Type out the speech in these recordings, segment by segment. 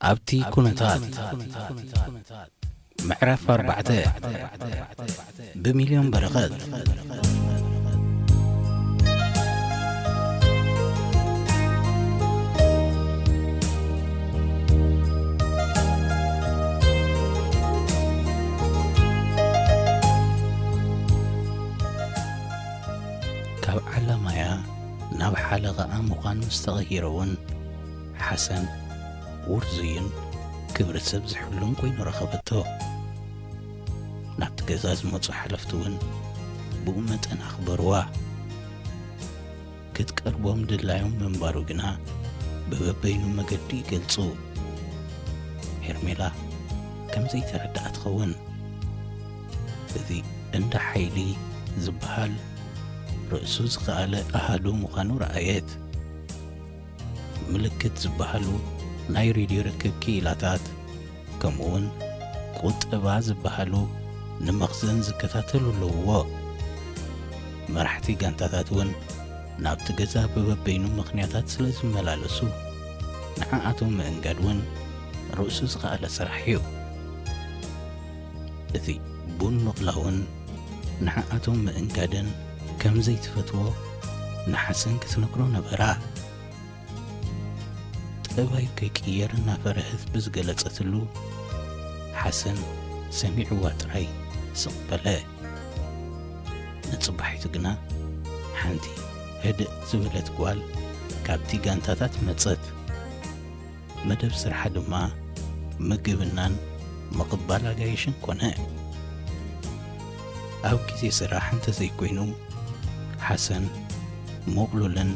ኣብቲ ኩነታት ምዕራፍ ኣርባዕተ ብሚልዮን በረኸት። ካብ ዓላማያ ናብ ሓለቓኣ ምዃን ምስ ተቐይረ እውን፣ ሓሰን ውርዙይን ክብሪ ሰብ ዝሕሉን ኮይኑ ረኸበቶ። ናብቲ ገዛ ዝመጹ ሓለፍቲ እውን ብኡ መጠን ኣኽበርዋ። ክትቀርቦም ድላዮም ምንባሩ ግና ብበበይኑ መገዲ ይገልጹ። ሄርሜላ ከም ዘይተረድኣ ትኸውን። እዚ እንዳ ሓይሊ ዝበሃል ርእሱ ዝኸኣለ ኣሃዱ ምዃኑ ረኣየት። ምልክት ዝበሃሉ ናይ ሬድዮ ርክብ ክኢላታት፣ ከምኡውን ቁጠባ ዝበሃሉ ንመኽዘን ዝከታተሉ ኣለውዎ። መራሕቲ ጋንታታት እውን ናብቲ ገዛ ብበበይኑ ምኽንያታት ስለ ዝመላለሱ፣ ንዓኣቶም ምእንጋድ እውን ርእሱ ዝኸኣለ ስራሕ እዩ። እቲ ቡን ምቕላውን ንዓኣቶም ምእንጋድን ከም ዘይትፈትዎ ንሓሰን ክትነግሮ ነበራ። ጠባዩ ከይቅየር እናፈረህት ብዝገለጸትሉ፣ ሓሰን ሰሚዕዋ ጥራይ ስቕ በለ። ንጽባሒቱ ግና ሓንቲ ህድእ ዝበለት ጓል ካብቲ ጋንታታት መጸት። መደብ ስርሓ ድማ ምግብናን ምቕባል ኣጋይሽን ኮነ። ኣብ ግዜ ስራሕ እንተዘይኮይኑ፣ ሓሰን ምቕሉልን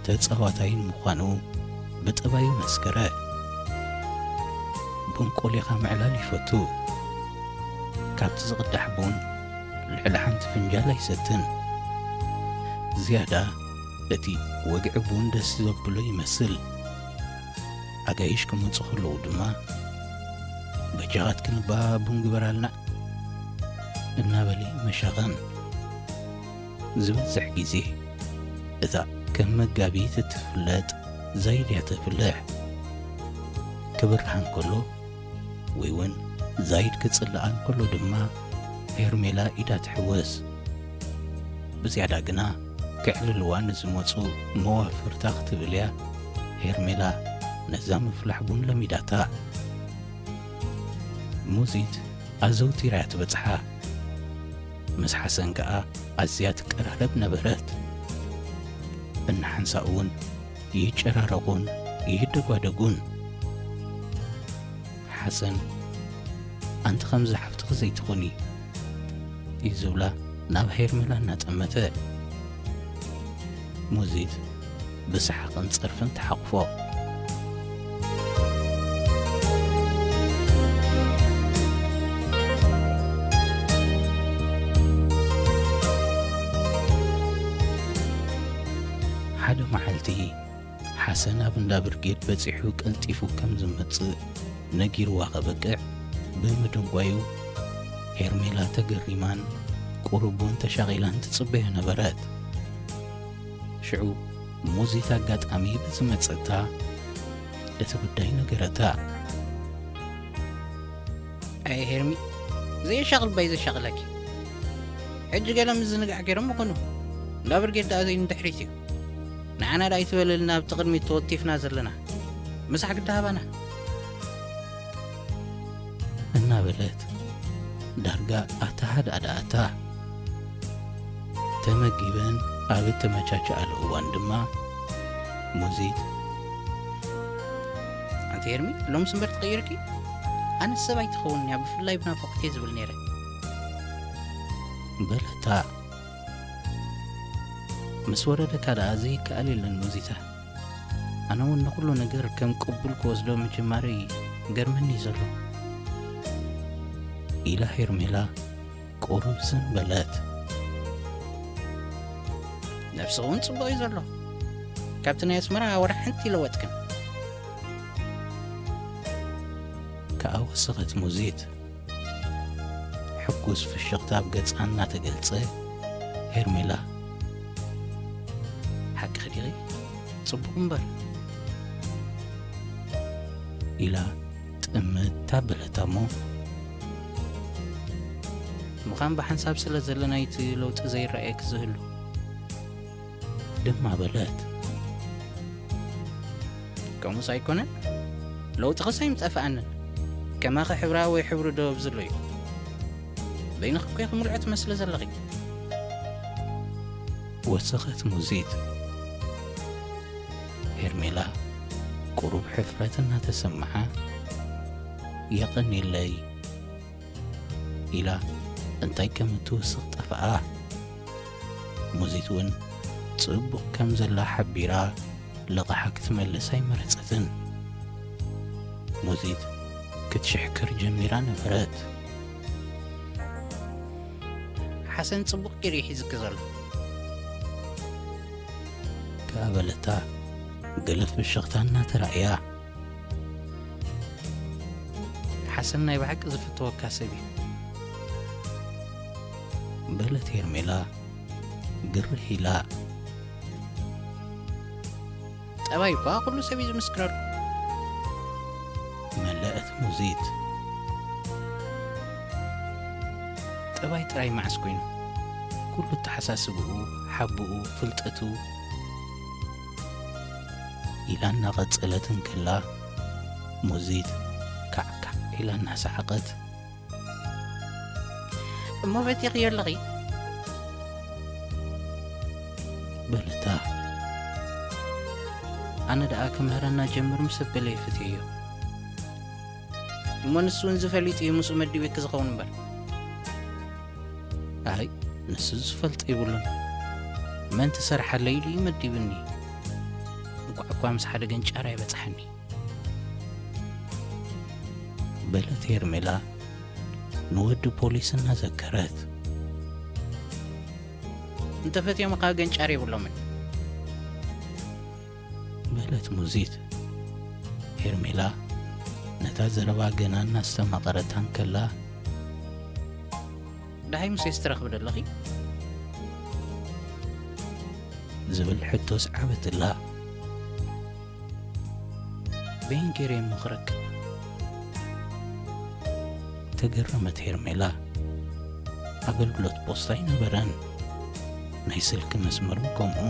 ተጻዋታይን ምዃኑ ብጠባዩ መስከረ። ቡን ቆሊኻ ምዕላል ይፈቱ። ካብቲ ዝቕዳሕ ቡን ልዕሊ ሓንቲ ፍንጃል ኣይሰትን። ዝያዳ እቲ ወግዒ ቡን ደስ ዘብሎ ይመስል። ኣጋይሽ ክመጹ ከለዉ ድማ፣ "በጃኻትክን እባ ቡን ግበራልና" እናበለ ይመሻኸን። ዝበዝሕ ግዜ እታ ከም መጋቢት እትፍለጥ ዛይድ እያ ተፍልሕ። ክብርሃ እንከሎ ወይ እውን ዛይድ ክጽልኣ እንከሎ ድማ ሄርሜላ ኢዳ ትሕወስ። ብዝያዳ ግና ከዕልልዋ ንዝመጹ መዋፍርታ ክትብል እያ ሄርሜላ ነዛ ምፍላሕ ቡን ለሚዳታ። ሙዚት ኣዘውቲራ እያ ትበጽሓ። ምስ ሓሰን ከኣ ኣዝያ ትቀራረብ ነበረት። እናሓንሳእ እውን ይጨራረቑን ይደጓደጉን። ሓሰን፣ "ኣንቲ ከምዚ ሓፍትኺ ዘይትኹኒ" እዩ ዝብላ ናብ ሄርሜላ እናጠመተ። ሙዚት ብሰሓቕን ጸርፍን ተሓቑፎ። ሓደ መዓልቲ ሓሰን ኣብ እንዳ ብርጌድ በጺሑ ቀልጢፉ ከም ዝመጽእ ነጊርዋ ከበቅዕ ብምድንጓዩ፣ ሄርሜላ ተገሪማን ቁሩብ እውን ተሻቒላን ትጽበዮ ነበረት። ሽዑ ሙዚት ኣጋጣሚ ብዝመጸታ እቲ ጉዳይ ነገረታ። ኣየ ሄርሚ፣ ዘየሻቕል ባይ ዘሻቕለኪ። ሕጂ ገለ ምዝንጋዕ ገይሮም ምኾኑ። እንዳ ብርጌድ ደኣ ዘይንድሕሪት እዩ። ንዓና ደኣ ኣይትበለልና ኣብቲ ቅድሚት ተወቲፍና ዘለና። ምሳሕ ግዳ ሃባና። እናበለት ዳርጋ ኣተሃዳድኣታ። ተመጊበን ኣብ እተመቻቸኣሉ እዋን ድማ ሙዚት፣ "ኣንቲ ሄርሚ፣ ሎምስ እምበር ትቕይርኪ? ኣነስ ሰብ ኣይትኸውን እያ፣ ብፍላይ ብናፍቖት እየ ዝብል ነይረ" በለታ። ምስ ወረደካ ደኣ ዘይከኣል የለን ሙዚታ። ኣነ እውን ንኹሉ ነገር ከም ቅቡል ክወስዶ ምጅማረይ ይገርመኒ እዩ ዘሎ። ኢላ ሄርሜላ ቁሩብ ዝን በለት። ነብስኺ እውን ጽቡቕ እዩ ዘሎ። ካብቲ ናይ ኣስመራ ወላ ሓንቲ ይለወጥክን። ከኣ ወሰኸት ሙዚት። ሕጉስ ፍሽኽታ ኣብ ገጻ እናተገልጸ፣ ሄርሜላ፣ "ሓቅኺ ዲኺ? ጽቡቕ እምበር" ኢላ እምታ በለታ እሞ፣ ምዃን ብሓንሳብ ስለ ዘለናይቲ ለውጢ ዘይረኣየኪ ዝህሉ ድማ በለት። ከምኡስ ኣይኮነን? ለውጥኽስ ኣይምጠፍኣንን። ከማኺ ሕብራ ወይ ሕብሪ ዶ ኣብዝሎ እዩ? በይንኺ እኮ ኢኺ ምልዕቲ መስለ ዘለኺ። ወሰኸት ሙዚት። ሄርሜላ ቁሩብ ሕፍረት እናተሰምዓ፣ የቐንየለይ ኢላ እንታይ ከም እትውስኽ ጠፍኣ። ሙዚት እውን ጽቡቕ ከም ዘላ ሓቢራ፣ ልቓሓ ክትመልስ ኣይመረጸትን። ሙዚት ክትሽሕክር ጀሚራ ነበረት። ሓሰን ጽቡቕ ገይሩ እዩ ሒዝኪ ዘሎ። ከኣ በለታ፣ ገለ ፍሽኽታ እናተራእያ። ሓሰን ናይ ብሓቂ ዝፍተወካ ሰብ እዩ። በለት ሄርሜላ ግርህ ኢላ። ጠባይ እኳ ኩሉ ሰብ እዩ ዝምስክረሉ። መለአት ሙዚት። ጠባይ ጥራይ መዓስ ኮይኑ? ኩሉ ኣተሓሳስብኡ፣ ሓብኡ፣ ፍልጠቱ ኢላ እናቐጸለት እንከላ፣ ሙዚት ካዕካዕ ኢላ እናሰሓቐት፣ እሞ በቲኽዮ ኣለኺ? በለታ። ኣነ ደኣ ክምህረና ጀምር ምስ ኣበለ ይፈትየዮ። እሞ ንሱ እውን ዝፈሊጥ እዩ ምስኡ መዲበኪ ዝኸውን እምበር። ኣይ፣ ንሱ ዝፈልጦ የብሉን። መን ትሰርሓለይ ኢሉ እዩ መዲብኒ። እንቋዕ እኳ ምስ ሓደ ገንጫር ኣይበጽሓኒ። በለት ሄርሜላ ንወዲ ፖሊስ እናዘከረት። እንተፈትዮም ከኣ ገንጫር የብሎምን። በለት ሙዚት። ሄርሜላ ነታ ዘረባ ገና እናስተማቐረታ እንከላ፣ ደሃይ ሙሴስ ትረኽቢ ዶ ኣለኺ? ዝብል ሕቶ ሰዓበትላ። በየን ገይረ እሞ ክረክብ? ተገረመት ሄርሜላ። ኣገልግሎት ፖስታ ኣይነበረን፣ ናይ ስልኪ መስመር እውን ከምኡ።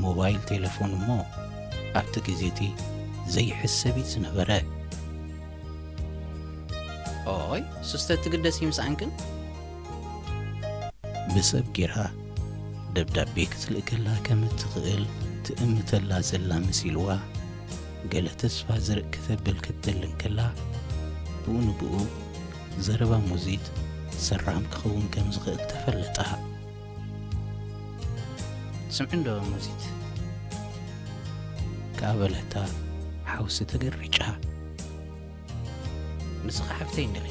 ሞባይል ቴሌፎን እሞ ኣብቲ ግዜ እቲ ዘይሕሰብ እዩ ዝነበረ። ኦይ፣ ሱስ ተትግደሲ ምስኣንክን? ብሰብ ጌራ ደብዳቤ ክትልእከላ ከም እትኽእል ትእምተላ ዘላ መሲልዋ፣ ገለ ተስፋ ዝርእ ክተብል ክትደሊ እንከላ፣ ብኡ ንብኡ ዘረባ ሙዚት ሰራም ክኸውን ከም ዝኽእል ተፈለጣ። ስምዒ እንዶ ሙዚት፣ ከኣ በለታ ሓውሲ ተገሪጫ። ንስኺ ሓፍተይ እንዲኺ።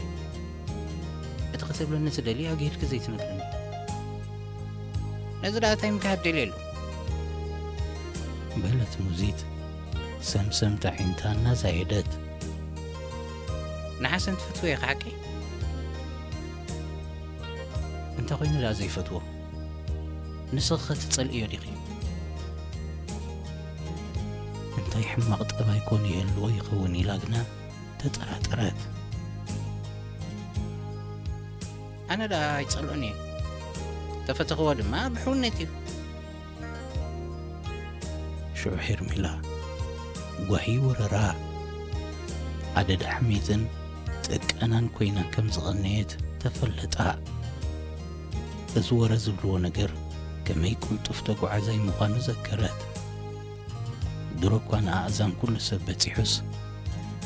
እቲ ክትብለኒ ትደልዪ ኣግሂድኪ ዘይትነግርኒ። ነዚ ደኣ እንታይ ምክሓድ ደልየሉ? በለት ሙዚት ሰምሰምታ ዒንታ እናዛየደት። ንሓሰን ትፈትዎ ኢኺ ሓቂ? እንታይ ኮይኑ ደኣ ዘይፈትዎ? ንስኺ ኸ ትጸልእዮ ዲኺ? እንታይ ሕማቕ ጠባይ ኮን ይህልዎ ይኸውን ኢላ ግና ተጠራጠረት። ኣነ ደኣ ኣይጸልኦን እየ። ተፈተኽዎ ድማ ብሕውነት እዩ። ሽዑ ሄርሜላ ጓሂ ወረራ። ኣደዳ ሕሜትን ጥቀናን ኮይና ከም ዝቐነየት ተፈለጣ። እዚ ወረ ዝብልዎ ነገር ከመይ ቅልጡፍ ተጓዓዛይ ምዃኑ ዘከረት። ድሮ እኳ ንኣእዛን ኩሉ ሰብ በጺሑስ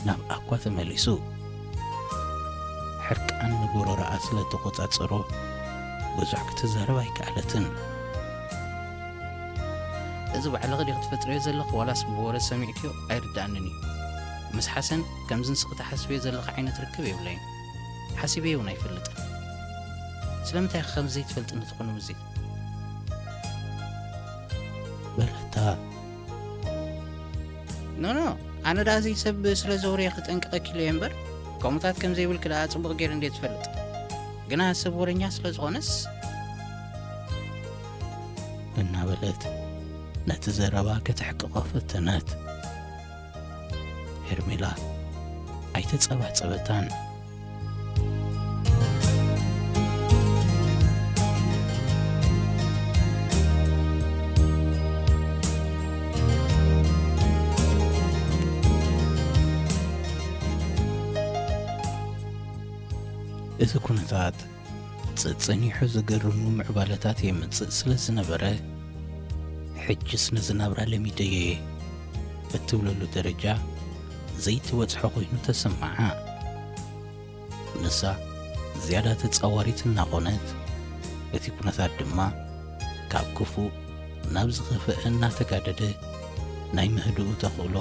ናብኣ እኳ ተመሊሱ። ሕርቃን ንጎረሮኣ ስለ ተቖጻጸሮ ብዙሕ ክትዛረብ ኣይከኣለትን። እዚ ባዕልኺ ዲኺ ትፈጥርዮ ዘለኺ ዋላስ ብወረ ሰሚዕክዮ ኣይርድኣንን እዩ። ምስ ሓሰን ከምዚ ንስኺ ትሓስብዮ ዘለኺ ዓይነት ርክብ የብለይን። ሓሲበዮ እውን ኣይፈልጥን። ስለምንታይ ኢኺ ከምዚ ዘይትፈልጥኒ ትኾኒ ሙዚት? በለታ። ኖ፣ ኖ፣ ኣነ ደኣ እዚ ሰብ ስለ ዘውርየ ክጠንቅቐኪ ኢለ እየ እምበር፣ ከምኡታት ከም ዘይብልኪ ደኣ ጽቡቕ ገይረ እንድየ ዝፈልጥ። ግና ሰብ ወረኛ ስለ ዝኾነስ። እናበለት ነቲ ዘረባ ከተሕቅቖ ፈተነት። ሄርሜላ ኣይተጸባጸበታን። እቲ ኩነታት ጸጸኒሑ ዘገርሙ ምዕባለታት የምጽእ ስለ ዝነበረ፣ ሕጅስ ነዚ ናብራ ለሚደዮ እየ እትብለሉ ደረጃ ዘይትበጽሖ ኮይኑ ተሰምዓ። ንሳ ዝያዳ ተጻዋሪት እናኾነት፣ እቲ ኩነታት ድማ ካብ ክፉእ ናብ ዝኸፍአ እናተጋደደ፣ ናይ ምህድኡ ተኽእሎ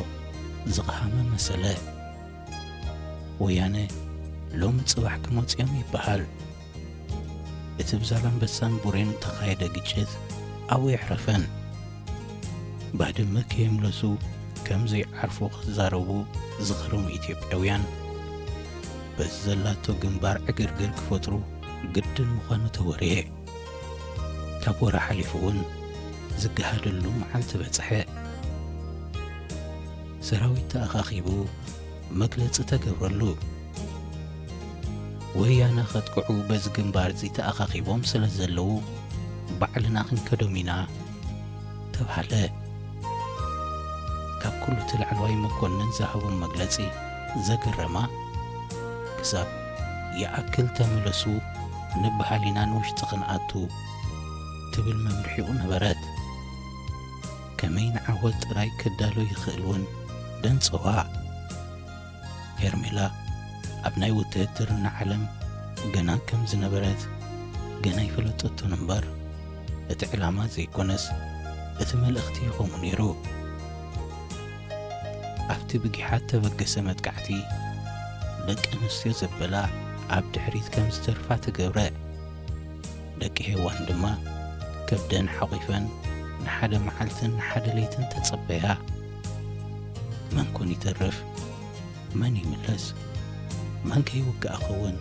ዝቐሃመ መሰለ። ወያነ ሎሚ ጽባሕ ክመጽኦም ይበሃል። እቲ ብዛላምበሳን ቡሬን እተኻየደ ግጭት ኣብኡ የሕረፈን። ባድመ ከየምለሱ ከም ዘይዓርፉ ክዛረቡ ዝኽርሙ ኢትዮጵያውያን፣ በዚ ዘላቶ ግንባር ዕግርግር ክፈጥሩ ግድን ምዃኑ ተወርየ። ካብ ወረ ሓሊፉ እውን ዝገሃደሉ መዓልቲ በጽሐ። ሰራዊት ተኣኻኺቡ መግለጺ ተገብረሉ። ወያነ ከጥቅዑ በዚ ግንባር እዚ ተኣኻኺቦም ስለ ዘለዉ፣ ባዕልና ክንከዶም ኢና ተባህለ። ካብ ኩሉ እቲ ላዕለዋይ መኮንን ዝሃቦም መግለጺ ዘገረማ፣ ክሳብ ይኣክል ተመለሱ ንበሃል ኢና ንውሽጢ ክንኣቱ ትብል መምርሒኡ ነበረት። ከመይ ንዓወት ጥራይ ክዳሎ ይኽእል እውን ደንጸዋ። ሄርሜላ ኣብ ናይ ውትህድርና ዓለም ገና ከም ዝነበረት ገና ይፈለጠቶን እምበር፣ እቲ ዕላማ ዘይኮነስ እቲ መልእኽቲ ይኸውን ነይሩ። ኣብቲ ብጊሓት ተበገሰ መጥቃዕቲ፣ ደቂ ኣንስትዮ ዘበላ ኣብ ድሕሪት ከም ዝተርፋ ተገብረ። ደቂ ሄዋን ድማ ከብደን ሓቑፈን ንሓደ መዓልትን ንሓደ ለይትን ተጸበያ። መን ኮን ይተርፍ? መን ይምለስ? መን ከይውግኣ ኸውን?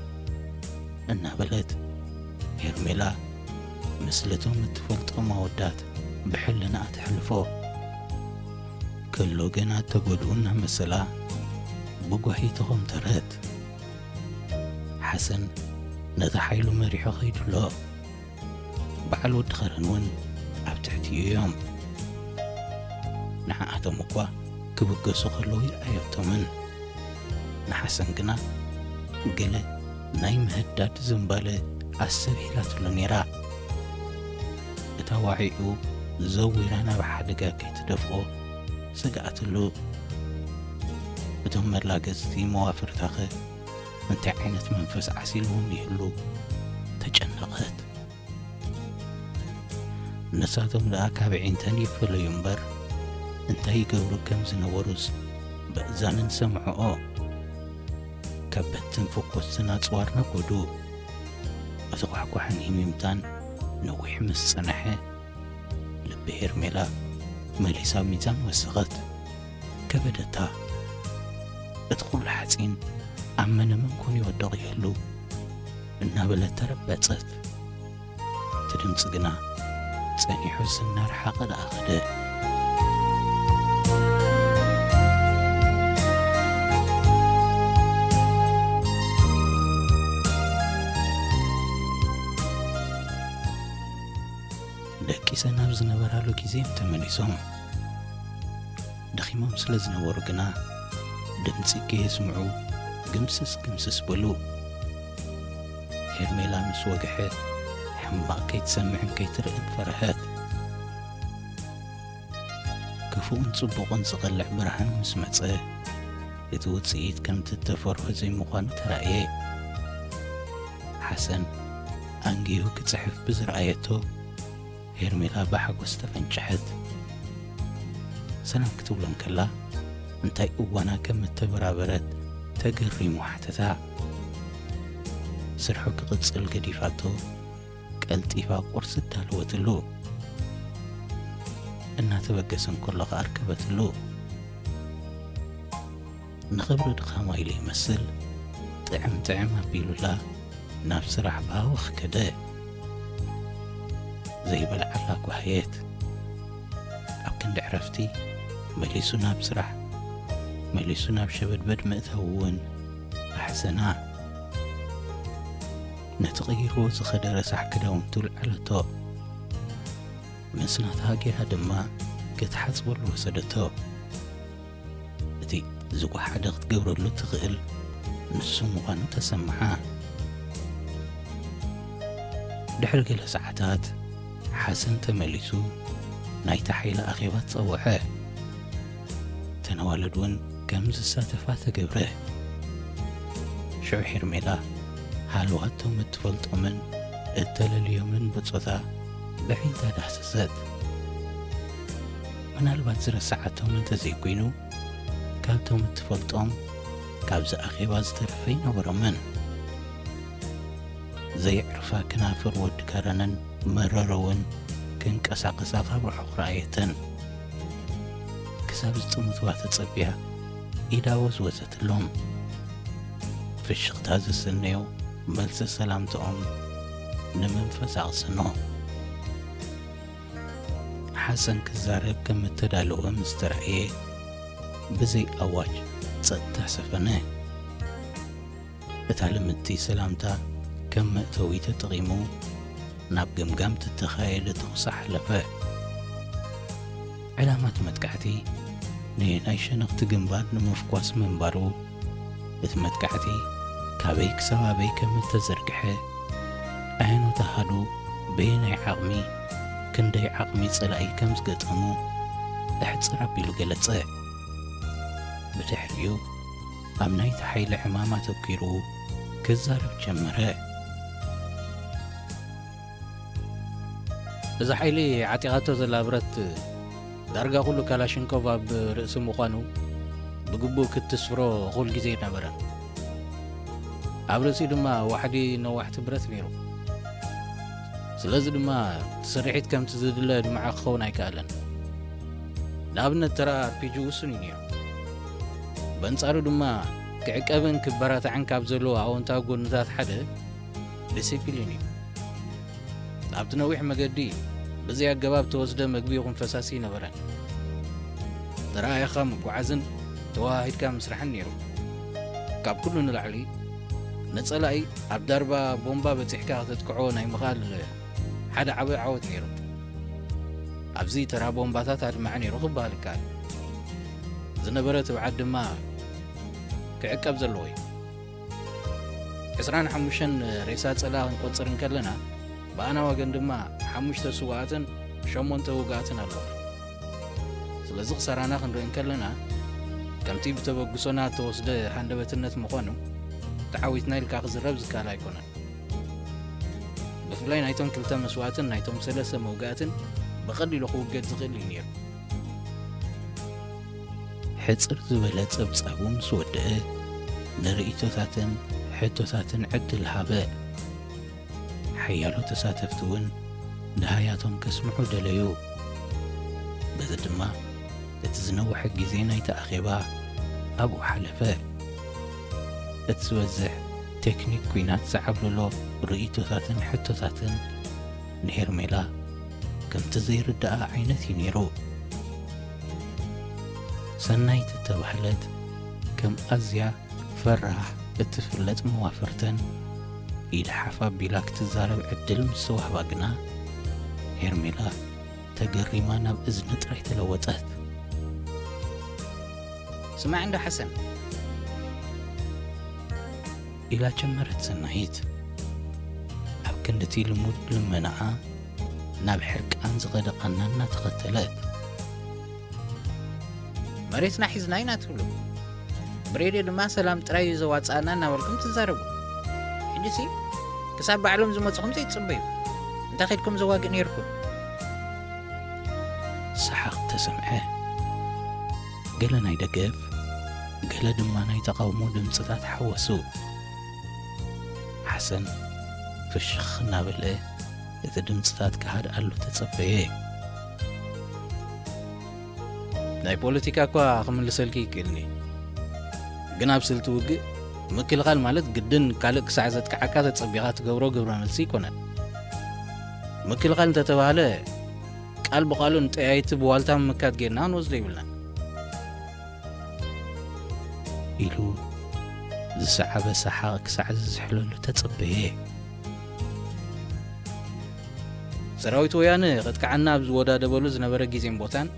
እናበለት ሄርሜላ ምስለቶም እትፈልጦም ኣወዳት ብሕልናኣ ተሕልፎ። ከሎ ገና እተጎድኡ እናመሰላ ብጓሂ ተኾምተረት። ሓሰን ነቲ ሓይሉ መሪሖ ኸይዱ ኣሎ። በዓል ወዲ ኸረን እውን ኣብ ትሕቲኡ እዮም። ንዓኣቶም እኳ ክብገሱ ከለዉ ይረኣየቶምን። ንሓሰን ግና ገለ ናይ ምህዳድ ዝንባለ ኣስተብሂላትሉ ነይራ። እታ ዋዒኡ ዘዊራ ናብ ሓደጋ ከይትደፍኦ ሰግኣትሉ። እቶም መላገጽቲ መዋፍርታኸ እንታይ ዓይነት መንፈስ ዓሲልዎም ይህሉ? ተጨነቐት። ንሳቶም ደኣ ካብ ዒንተን ይፈለዩ እምበር፣ እንታይ ይገብሩ ከም ዝነበሩስ በእዛነን ሰምዐኦ። ከበድትን ፈኮስትን ኣጽዋር ነጎዱ። እቲ ኳሕኳሕን ሂሚምታን ነዊሕ ምስ ጸንሐ፣ ልቢ ሄርሜላ መሊሳ ኣብ ሚዛን ወሰኸት። ከበደታ። እቲ ኩሉ ሓጺን ኣብ መነመን ኮን ይወድቕ ይህሉ? እናበለት ተረበጸት። እቲ ድምጺ ግና ጸኒሑ እናረሓቐ ደኣ ኸደ። ደቂሰን ኣብ ዝነበራሉ ግዜ እዮም ተመሊሶም። ደኺሞም ስለ ዝነበሩ ግና ድምጺ ከየስምዑ ግምስስ ግምስስ በሉ። ሄርሜላ ምስ ወግሐ ሕማቕ ከይትሰምዕን ከይትርእን ፈርሐት። ክፉእን ጽቡቕን ዝቐልዕ ብርሃን ምስ መጸ፣ እቲ ውጽኢት ከምቲ እተፈርሆ ዘይምዃኑ ተራእየ። ሓሰን ኣንጊሁ ክጽሕፍ ብዝረኣየቶ፣ ሄርሜላ ብሓጎስ ተፈንጨሐት። ሰላም ክትብሎ እንከላ፣ እንታይ እዋና ከም እተበራበረት ተገሪሙ ሓተታ። ስርሑ ክቕጽል ገዲፋቶ፣ ቀልጢፋ ቁርሲ ኣዳለወትሉ። እናተበገሰ እንከሎ ከኣ ኣርከበትሉ። ንኽብሪ ድኻማ ኢሉ ይመስል፣ ጥዕም ጥዕም ኣቢሉላ ናብ ስራሕ ብሃወኽ ከደ። ዘይበልዓላ ጓህየት። ኣብ ክንዲ ዕረፍቲ፣ መሊሱ ናብ ስራሕ፣ መሊሱ ናብ ሸበድበድ ምእታው እውን ኣሕዘና። ነቲ ቀይርዎ ዝኸደ ረሳሕ ክዳውንቱ ኣልዓለቶ። ምስ ናታ ገይራ ድማ ክትሓጽበሉ ወሰደቶ። እቲ ዝወሓደ ክትገብረሉ ትኽእል ንሱ ምዃኑ ተሰምዓ። ድሕሪ ገለ ሰዓታት ሓሰን ተመሊሱ ናይታ ሓይሊ ኣኼባ ጸውዐ። እተን ኣዋልድ እውን ከም ዝሳተፋ ተገብረ። ሽዑ ሄርሜላ ሃለዋቶም እትፈልጦምን እተለልዮምን ብጾታ ብዒንታ ዳህሰሰት። ምናልባት ዝረስዓቶም እንተዘይኮይኑ፣ ካብቶም እትፈልጦም ካብዚ ኣኼባ ዝተረፈ ኣይነበሮምን። ዘየዕርፋ ክናፍር ወዲ ከረንን መረረውን ክንቀሳቐሳ ካብ ርሑቕ ረኣየተን። ክሳብ ዝጥምትዋ ተጸቢያ ኢዳ ወዝወዘትሎም። ፍሽኽታ ዝስነዮ መልሲ ሰላምታኦም ንመንፈስ ኣቕሰኖ። ሓሰን ክዛረብ ከም እተዳለወ ምስ ተራእየ፣ ብዘይ ኣዋጅ ጸጥታ ሰፈነ። እታ ልምድቲ ሰላምታ ከም መእተዊ ተጠቒሙ ናብ ገምጋም እተኻየደ ተኹሲ ሓለፈ። ዕላማ እቲ መጥቃዕቲ ነየናይ ሸነኽቲ ግንባር ንምፍኳስ ምንባሩ፣ እቲ መጥቃዕቲ ካበይ ክሳብ ኣበይ ከም እተዘርግሐ፣ ኣየኖት ኣሃዱ በየናይ ዓቕሚ፣ ክንደይ ዓቕሚ ጸላኢ ከም ዝገጠሙ ሕጽር ኣቢሉ ገለጸ። ብድሕሪኡ ኣብ ናይቲ ሓይሊ ዕማም ኣተኲሩ ክዛረብ ጀመረ። እዚ ሓይሊ ዓጢቓቶ ዘላ ብረት ዳርጋ ኩሉ ካላሽንኮቭ ኣብ ርእሲ ምዃኑ ብግቡእ ክትስፍሮ እኹል ግዜ ኣይነበረን። ኣብ ርእሲኡ ድማ ዋሕዲ ነዋሕቲ ብረት ነይሩ። ስለዚ ድማ እቲ ስርሒት ከምቲ ዝድለ ድምዓ ክኸውን ኣይከኣለን። ንኣብነት ተራ ኣርፒጂ ውሱን እዩ ነይሩ። በንጻሩ ድማ ክዕቀብን ክበራታዕን ካብ ዘለዎ ኣወንታዊ ጎንታት ሓደ ዲሲፕሊን እዩ። ኣብቲ ነዊሕ መገዲ ብዘይ ኣገባብ ተወስደ መግቢ ይኹን ፈሳሲ ኣይነበረን። ተረኣኢኻ ምጉዓዝን ተወሃሂድካ ምስራሕን ነይሩ። ካብ ኩሉ ንላዕሊ ንጸላኢ ኣብ ዳርባ ቦምባ በጺሕካ ከተጥቅዖ ናይ ምኽኣል ሓደ ዓቢ ዓወት ነይሩ። ኣብዚ ተራ ቦምባታት ኣድማዒ ነይሩ ክበሃል ይከኣል። ዝነበረ ትብዓት ድማ ክዕቀብ ዘለዎ እዩ። ዕስራን ሓሙሽተን ሬሳ ጸላኢ ክንቆጽር እንከለና፣ ብኣና ወገን ድማ ሓሙሽተ ስዉኣትን ሸሞንተ ውጉኣትን ኣለዉ። ስለዚ ክሳራና ክንርኢ እንከለና፣ ከምቲ ብተበግሶና እተወስደ ሃንደበትነት ምዃኑ፣ ተዓዊትና ኢልካ ክዝረብ ዝከኣል ኣይኮነን። ብፍላይ ናይቶም ክልተ መስዋእትን ናይቶም ሰለስተ መውጋእትን ብቐሊሉ ክውገድ ዝኽእል እዩ ነይሩ። ሕጽር ዝበለ ጸብጻቡ ምስ ወደአ፣ ንርእይቶታትን ሕቶታትን ዕድል ሃበ። ሓያሎ ተሳተፍቲ እውን ደሃያቶም ከስምዑ ደለዩ። በዚ ድማ፣ እቲ ዝነውሐ ግዜ ናይቲ ኣኼባ ኣብኡ ሓለፈ። እቲ ዝበዝሕ ቴክኒክ ኲናት ዝዓብለሎ ርእይቶታትን ሕቶታትን ንሄርሜላ ከምቲ ዘይርድኣ ዓይነት እዩ ነይሩ። ሰናይት እተባህለት ከም ኣዝያ ፈራህ እትፍለጥ መዋፍርተን ኢድ ሓፍ ኣቢላ ክትዛረብ ዕድል ምስ ተዋህባ ግና፣ ሄርሜላ ተገሪማ ናብ እዝኒ ጥራይ ተለወጠት። ስማዕ እንዳ ሓሰን፣ ኢላ ጀመረት ሰናይት፣ ኣብ ክንድቲ ልሙድ ልመናኣ ናብ ሕርቃን ዝኸደ ቃና እናተኸተለት። መሬትና ሒዝና ኢና ትብሉ፣ ብሬድዮ ድማ ሰላም ጥራይ እዩ ዘዋጽኣና እናበልኩም ትዛረቡ። ሕጂሲ ክሳብ ባዕሎም ዝመጽኹም ዘይትጽበዩ። እንታይ ኸድኩም ዘዋግእ ነይርኩም? ሰሓቕ ተሰምዐ። ገለ ናይ ደገፍ፣ ገለ ድማ ናይ ተቓውሞ ድምጽታት ሓወሱ። ሓሰን ፍሽኽ እናበለ እቲ ድምጽታት ክሃድኣሉ ተጸበየ። ናይ ፖለቲካ እኳ ክምልሰልኪ ይክእልኒ፣ ግን ኣብ ስልቲ ውግእ ምክልኻል ማለት ግድን ካልእ ክሳዕ ዘጥቅዓካ ተጸቢኻ ትገብሮ ግብረ መልሲ ኣይኮነን። ምክልኻል እንተተባህለ ቃል ብቓሉ ንጠያይቲ ብዋልታ ምምካት ጌርና ክንወስዶ ይብልናን። ኢሉ ዝሰዓበ ሰሓቕ ክሳዕ ዝዝሕለሉ ተጸበየ። ሰራዊት ወያነ ከጥቅዓና ኣብ ዝወዳደበሉ ዝነበረ ግዜን ቦታን፣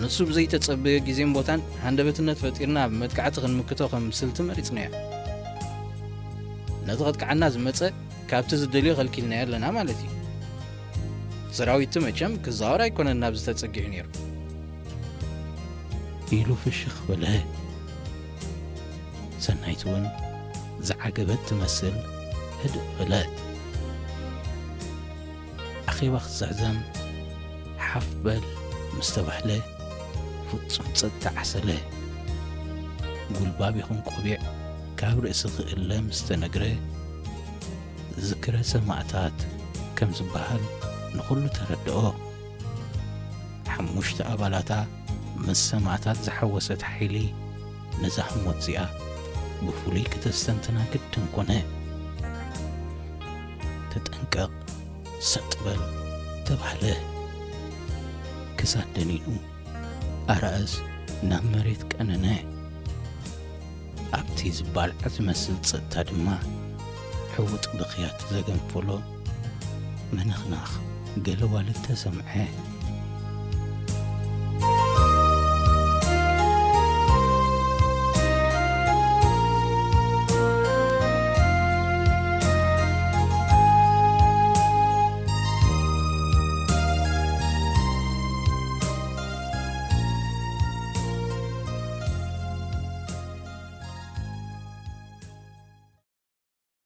ንሱ ብዘይተጸበዮ ግዜን ቦታን ሃንደበትነት ፈጢርና ኣብ መጥቃዕቲ ክንምክቶ ከም ስልቲ መሪጽናዮ። ነቲ ከጥቅዓና ዝመጸ ካብቲ ዝደልዮ ከልኪልናዮ ኣለና ማለት እዩ። ሰራዊት መቸም ክዛወር ኣይኮነን ናብዚ ተጸጊዑ ነይሩ። ኢሉ ፍሽኽ በለ። ሰናይት እውን ዝዓገበት ትመስል ህድእ በለት። ኣኼባ ክዛዘም ሓፍ በል ምስ ተባህለ ፍጹም ጸጥታ ዓሰለ። ጉልባብ ይኹን ቆቢዕ ካብ ርእሲ ክእለ ምስ ተነግረ ዝክረ ሰማእታት ከም ዝበሃል ንኹሉ ተረድኦ። ሓሙሽተ ኣባላታ ምስ ሰማእታት ዝሓወሰት ሓይሊ ነዛ ህሞት እዚኣ ብፍሉይ ክተስተንትና ግድን ኮነ። ተጠንቀቕ፣ ሰጥ በል ተባህለ። ክሳድ ደኒኑ ኣራእስ ናብ መሬት ቀነነ። ኣብቲ ዝባልዓ ዝመስል ጸጥታ ድማ ሕውጥ ብኽያት ዘገንፈሎ ምንኽናኽ ገለ ዋልድ ተሰምዐ።